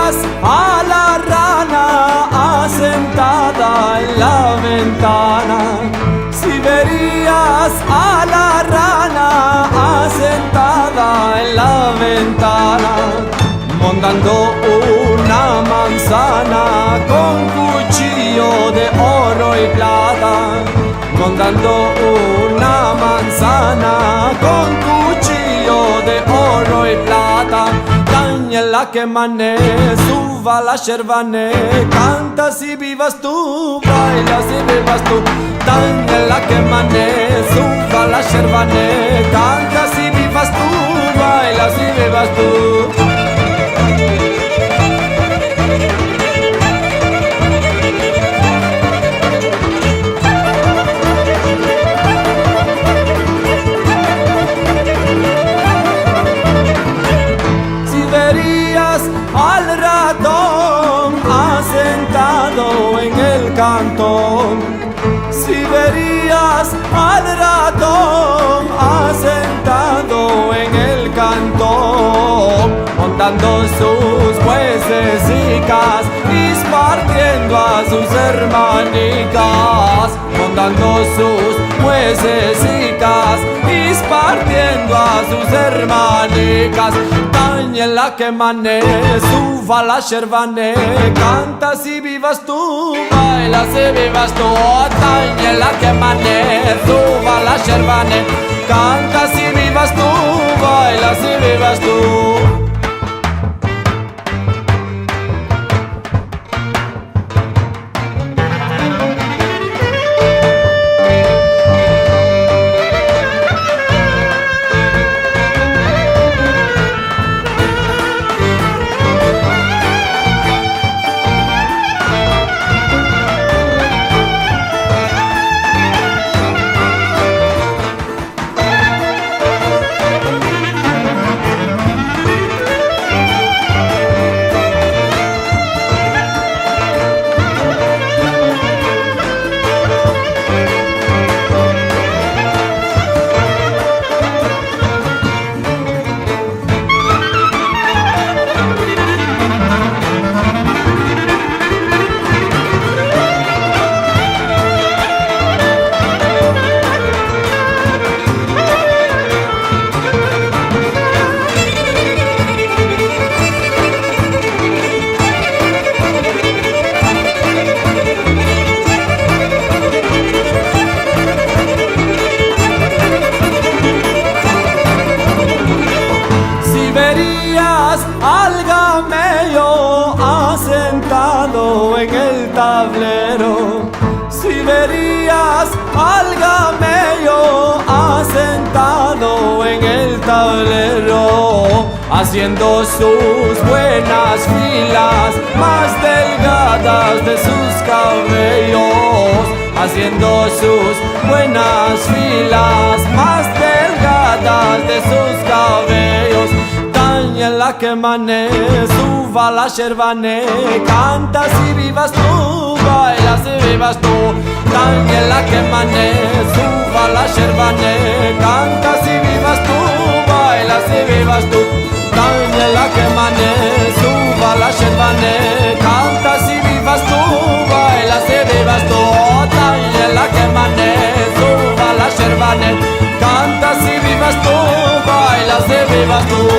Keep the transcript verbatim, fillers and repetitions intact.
a la rana asentada en la ventana, si verias a la rana asentada en la ventana, mondando una manzana kon kuchiyo de oro i plata, mondando una manzana kon kuchiyo de oro i plata. Tanya la ke mane, suva la shervane, kanta si vivas tu, baila si vivas tu. Tanya la ke mane, suva la shervane, kanta si vivas tu, baila si vivas tu. Si verias al raton asentado en el kanton, si verias al raton asentado en el kanton, mondando sus muezesikas, ispartiendo a sus ermanikas, mondando sus muezesikas, ispartiendo a sus ermanikas. Tanya la ke mane, suva la shervane, kanta si vivas tu, baila si vivas tu. Tanya la ke mane, suva la shervane, kanta si vivas tu, baila si vivas tu. Si verias al gameyo asentado en el tavlero, si verias al gameyo asentado en el tavlero, aziendo sus buenas filas mas delgadas de sus kavelos, aziendo sus buenas filas mas delgadas de sus kavelos. Tanya la ke mane, suva la shervane, kanta si vivas tu, baila si vivas tu. Tanya la ke mane, suva la shervane, kanta si vivas tu, baila si vivas tu. Tanya la ke mane, suva la shervane, kanta si vivas tu, baila si vivas tu. Tanya la ke mane, suva la shervane, kanta si vivas tu, baila si vivas tu.